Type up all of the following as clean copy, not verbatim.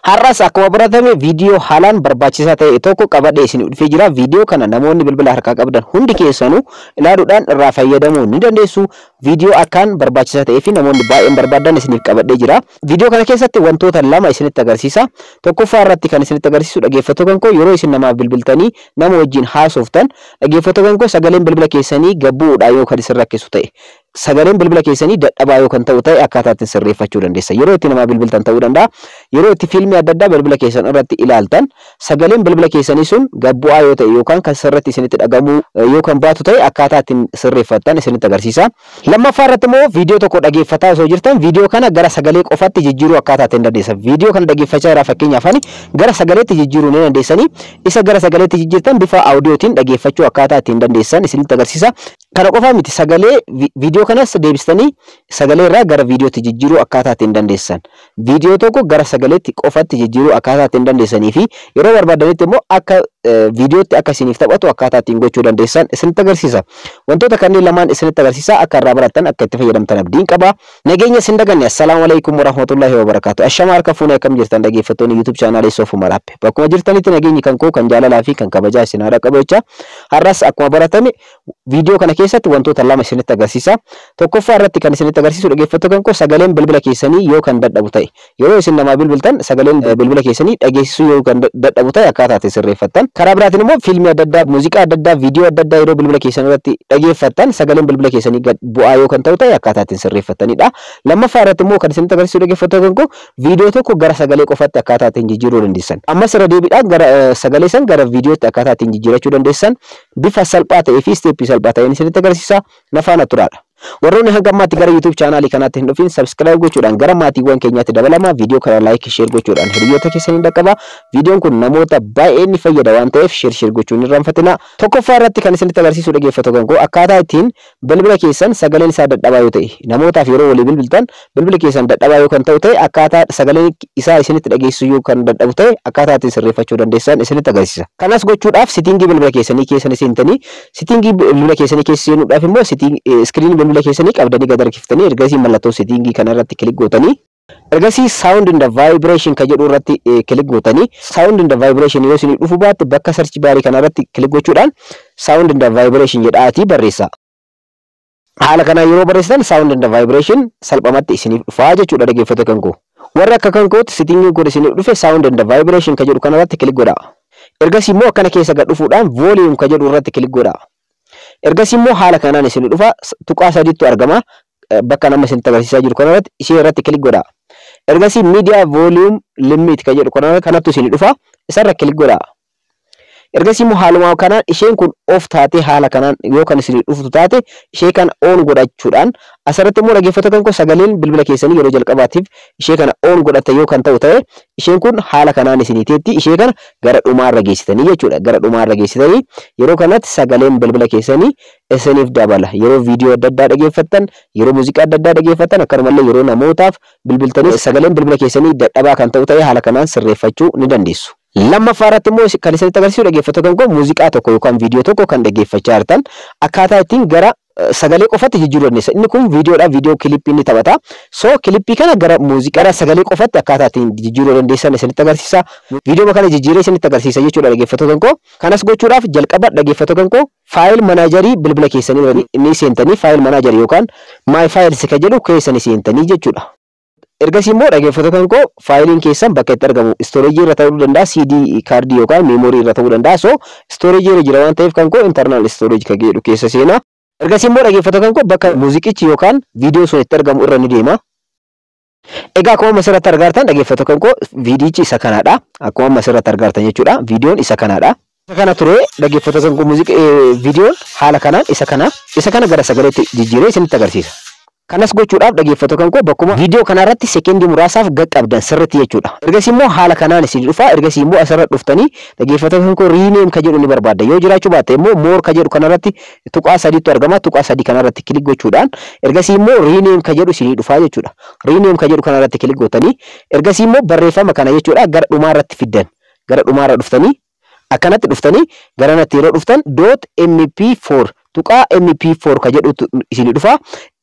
Har'as akkuma baratame viidiyoo haalaan barbaachisaa ta'e tokko qabadhee isin dhufee jira. Viidiyoo kana namoonni bilbila harkaa qabdan hundi keessanuu ilaaluudhaan irraa fayyadamuu ni dandeessu. Viidiyoo akkaan barbaachisaa ta'ee fi namoonni baay'een barbaadan isiniif qabadhee jira. Viidiyoo kana keessatti wantoota lama isinitti agarsiisa. Tokkoffaa irratti kan isinitti agarsiisu, dhaggeeffattoota koo, yeroo isin namaaf bilbiltanii nama wajjin haasoftan, dhaggeeffattoota koo, sagaleen bilbila keessanii gabbu'uudhaan yoo kan isin rakkisu ta'e, sagaleen bilbila keessanii dadhabaa yoo kan ta'u ta'e, akkaataa ittiin sirreeffachuu dandeessa. Yeroo itti namaa bilbiltan ta'uu danda'a. Yeroo itti fiilmii adda addaa bilbila keessan irratti ilaaltan, sagaleen bilbila keessanii sun gabbu'aa yoo ta'e yookaan kan sirriitti isinitti dhagamuu yoo kan baatu ta'e, akkaataa ittiin sirreeffattan isinitti agarsiisa. Lammaffaa irratti immoo viidiyoo tokko dhaggeeffataa osoo jirtan viidiyoo kana gara sagalee qofaatti jijjiiruu akkaataa ittiin dandeessan. Viidiyoo kana dhaggeeffachaa jira, fakkeenyaaf ani gara sagaleetti jijjiiruu ni dandeessanii. Isa gara sagaleetti jijjiirtan bifa audiyootiin dhaggeeffachuu akkaataa ittiin dandeessan isinitti agarsiisa. Kana qofaa miti, sagalee viidiyoo kanas deebistanii sagalee irraa gara viidiyootti jijjiiruu akkaataa ittiin dandeessan. Viidiyoo tokko gara sagaleetti qofatti jijjiiruu akkaataa ittiin dandeessanii fi yeroo barbaadanitti immoo akka viidiyootti akka isiniif taphatu akkaataa ittiin gochuu dandeessan isinitti agarsiisa. Wantoota kanneen lamaan isinitti agarsiisa. Akka irraa barattan, akka itti fayyadamtan abdiin qaba. Nageenya isin daganne. Assalaamu alaikum warahmatullahi wabarakaatu. Ashama harka fuunee, akkam jirtan dhaggeeffattoonni YouTube chaanaalii Soofuu Marappe? Bakkuma jirtanitti nageenyi kan koo kan jaalalaa fi kan kabajaa isin haadha qabu jecha, har'as akkuma baratame viidiyoo kana keessatti wantoota lama isinitti agarsiisa. Tokkoffaa irratti kan isinitti agarsiisu, dhaggeeffattoota koo, sagaleen bilbila keessanii yoo kan dadhabu ta'e, yeroo isin namaa bilbiltan sagaleen bilbila keessanii dhageessisuu yoo kan dadhabu ta'e, akkaataa itti sirreeffattan. Karaa biraatiin immoo fiilmii adda addaa, muuziqaa adda addaa, viidiyoo adda addaa yeroo bilbila keessan irratti dhageeffattan sagaleen bilbila keessanii gad bu'aa yoo kan ta'u ta'e, akkaataa ittiin sirreeffattanidha. Lammaffaa irratti immoo kan isinitti agarsiisu, dhaggeeffattoota koo, viidiyoo tokko gara sagalee qofaatti akkaataa ittiin jijjiiruu dandeessan. Ammas irra deebiidhaan gara sagalee san gara viidiyootti akkaataa ittiin jijjiirachuu dandeessan bifa salphaa ta'ee fi step salphaa ta'een isinitti agarsiisa. Na faana turaadha. Warroonni hanga ammaatti gara YouTube chaanaalii kanaatti hin dhufin subscribe gochuudhaan gara maatiiwwan keenyaatti dabalama. Viidiyoo kana like, share gochuudhaan hiriyoota keessanii dhaqqaba. Viidiyoon kun namoota baay'ee ni fayyada waan ta'eef share share gochuun hin irraanfatina. Tokkoffaa irratti kan isinitti agarsiisu, dhaggeeffattoota koo, akkaataa ittiin bilbila keessan sagaleen isaa dadhabaa yoo ta'e, namootaaf yeroo walii bilbiltan bilbila keessan dadhabaa yoo kan ta'u ta'e, akkaataa sagaleen isaa isinitti dhageessisu yoo kan dadhabu ta'e, akkaataa ittiin sirreeffachuu dandeessan isinitti agarsiisa. Kanas gochuudhaaf setting bilbila keessanii keessa ni seentanii. Setting bilbila keessanii keessa seenuudhaaf immoo screen bilbila keessanii qabdanii gad harkiftanii, ergasii mallattoo setting kana irratti click gootanii, ergasii sound and vibration ka jedhu irratti click gootanii, sound and vibration yoo isinii dhufu baatte bakka search bar kana irratti click gochuudhaan sound and vibration jedhaatii barreessa. Haala kanaan yeroo barreessitan sound and vibration salphumatti isiniif dhufaa jechuudha, dhaggeeffattoota kan koo. Warri akka kan kootti settingiin kun isiniif dhufe sound and vibration ka jedhu kana irratti click godhaa. Ergasii immoo akkana keessa gad dhufuudhaan volume ka jedhu irratti click godhaa. Ergasii immoo haala kanaan isin dhufa. Tuqaa sadiitu argama. Bakka nama isinitti agarsiisaa jiru kanarratti ishee irratti click godhaa. Ergasii media volume limit ka jedhu kanattu isin dhufa. Isarra click godhaa. Ergasii immoo haaluma kanaan isheen kun off taatee haala kanaan yoo kan isin dhuftu taate, ishee kana on godhachuudhaan, asirratti immoo, dhaggeeffattoota koo, sagaleen bilbila keessanii yeroo jalqabaatiif ishee kana on godhatte yoo kan ta'u ta'e, isheen kun haala kanaan isinii teetti. Ishee kana gara dhumaarra geessitanii jechuudha. Gara dhumaarra geessitanii yeroo kanatti sagaleen bilbila keessanii isiniif dabala. Yeroo viidiyoo adda addaa dhageeffattan, yeroo muuziqaa adda addaa dhageeffattan, akkanumallee yeroo namootaaf bilbiltanii sagaleen bilbila keessanii dadhabaa kan ta'u ta'e, haala kanaan sirreeffachuu ni dandeessu. Lammaffaa irratti immoo kan isinitti agarsiisu, dhaggeeffattoota koo, muuziqaa tokko yookaan viidiyoo tokko kan dhaggeeffachaa jirtan akkaataa ittiin gara sagalee qofatti jijjiiruu dandeessa. Inni kun viidiyoodha. Viidiyoo clip inni taphata. So clip kana gara muuziqaa sagalee qofatti akkaataa ittiin jijjiiruu dandeessan isinitti agarsiisa. Viidiyoo kana jijjiiree isinitti agarsiisa jechuudha, dhaggeeffattoota koo. Kanas gochuudhaaf jalqaba, dhaggeeffattoota koo, file manager bilbila keessanii ni seentanii, file manager yookaan my files ka jedhu keessa ni seentanii jechuudha. Ergasii immoo, dhaggeeffattoota koo, faayiliin keessan bakka itti argamu storage irra ta'uu danda'a, SD card yookaan memory irra ta'uu danda'a. So storage irra jira waan ta'eef kan koo internal storage ka jedhu keessa seena. Ergasii immoo, dhaggeeffattoota koo, bakka muuziqichi yookaan viidiyoo sun itti argamu irra ni deema. Egaa akkuma asirratti argartan, dhaggeeffattoota koo, viidiyichi isa kanaadha. Akkuma asirratti argartan jechuudha. Viidiyoon isa kanaadha. Isa kana ture, dhaggeeffattoota koo, muuziqaa viidiyoon haala kanaan isa kana. Isa kana gara sagaleetti jijjiiree isinitti agarsiisa. Kanas gochuudhaaf, dhaggeeffattoota koo, bakkuma viidiyoo kanarratti sekendii muraasaaf qaqqabdan sirriitti jechuudha. Ergasii immoo haala kanaan isin dhufa. Ergasii immoo asirra dhuftanii, dhaggeeffattoota koo, rename ka jedhu ni barbaadda. Yoo jiraachuu baatte immoo more ka jedhu kanarratti tuqaa sadiitu argama. Tuqaa sadii kanarratti click gochuudhaan ergasii immoo rename ka jedhu isinii dhufa jechuudha. Rename ka jedhu kanarratti click gootanii, ergasii immoo barreeffama kana jechuudha gara dhumaarratti fiddan. Gara dhumaarra dhuftanii, akkanatti dhuftanii, garanatti yeroo dhuftan dot mp4, tuqaa mp4 ka jedhutu isinii dhufa.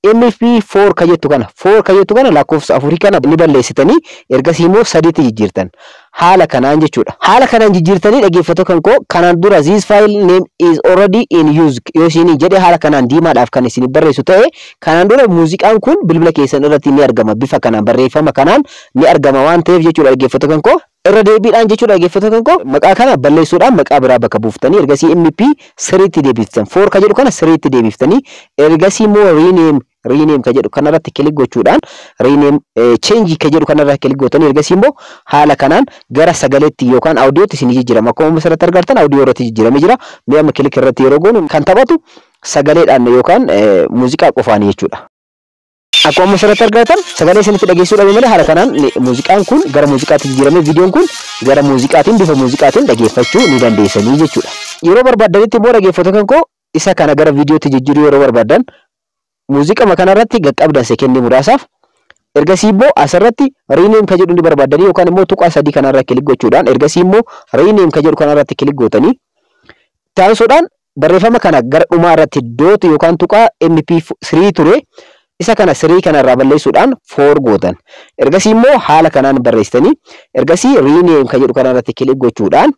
MP4 ka jettu kana, 4 ka jettu kana, lakkoofsa afurii kana ni balleessitanii, ergasii immoo sadiitti jijjiirtan. Haala kanaan jechuudha. Haala kanaan jijjiirtanii, dhaggeeffattoota kan koo, kanaan dura "This file name is already in use" yoo isin jedhe, haala kanaan diimaadhaaf kan isin barreessu ta'e, kanaan dura muuziqaan kun bilbila keessan irratti ni argama, bifa kanaan barreeffama kanaan ni argama waan ta'eef jechuudha, dhaggeeffattoota kan koo. Irra deebiidhaan jechuudha, dhaggeeffattoota kan koo, maqaa kana balleessuudhaan maqaa biraa bakka buuftanii, ergasii MP sirriitti deebiftan, 4 ka jedhu kana sirriitti deebiftanii, ergasii immoo rename ka jedhu kanarratti click gochuudhaan, rename change ka jedhu kanarratti click gootanii, ergasii immoo haala kanaan gara sagaleetti yookaan audiyootti isin jijjiirama. Akkuma asirratti argartan audio irratti jijjiiramee jira. Mee amma click irratti yeroo goonu kan taphatu sagaleedhaan yookaan muuziqaa qofaani jechuudha. Akkuma asirratti argatan sagalee isinitti dhageessuu dhabe malee, haala kanaan muuziqaan kun gara muuziqaatti jijjiiramee, viidiyoon kun gara muuziqaatiin, bifa muuziqaatiin dhageeffachuu ni dandeessanii jechuudha. Yeroo barbaaddanitti immoo, dhaggeeffattoota kan koo, isa kana gara viidiyootti jijjiiruu yeroo barbaaddan, muuziqama kanarratti qaqqabdan sekendii muraasaaf, ergasii immoo asirratti rename ka jedhu ni barbaaddanii, yookaan immoo tuqaa sadii kanarra click gochuudhaan, ergasii immoo rename ka jedhu kanarratti click gootanii, taasisuudhaan barreeffama kana gara dhumaa irratti dot yookaan tuqaa MP3 ture, isa kana 3 kanarraa balleessuudhaan 4 gootan. Ergasii immoo haala kanaan barreessitanii, ergasii rename ka jedhu kanarratti click gochuudhaan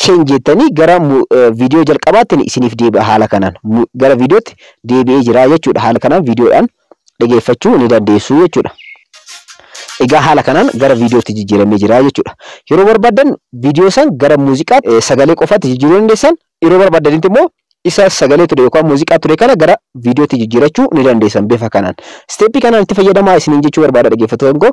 change jettanii gara viidiyoo jalqabaatti isiniif deebi'a. Haala kanaan gara viidiyootti deebi'ee jira jechuudha. Haala kanaan viidiyoodhaan dhageeffachuu ni dandeessu jechuudha. Egaa haala kanaan gara viidiyootti jijjiiramee jira jechuudha. Yeroo barbaaddan viidiyoo san gara muuziqaa sagalee qofaatti jijjiiruu dandeessan. Yeroo barbaaddanitti immoo isa sagalee ture yookaan muuziqaa ture kana gara viidiyootti jijjiirachuu ni dandeessan bifa kanaan. Step kanaan itti fayyadamaa isiniin jechuu barbaada, dhaggeeffattoota koo.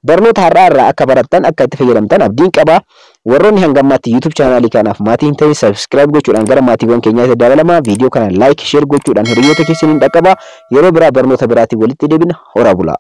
Barnoota har'aa irraa akka barattan, akka itti fayyadamtan abdiin qaba. Warroonni hanga ammaatti YouTube chaanaalii kanaaf maatii hin ta'in, subscribe gochuudhaan gara maatiiwwan keenyaatti dabalamaa. Viidiyoo kana like, share gochuudhaan hiriyoota keessaniin dhaqqabaa. Yeroo biraa barnoota biraatiin walitti deebina. Horaa bulaa.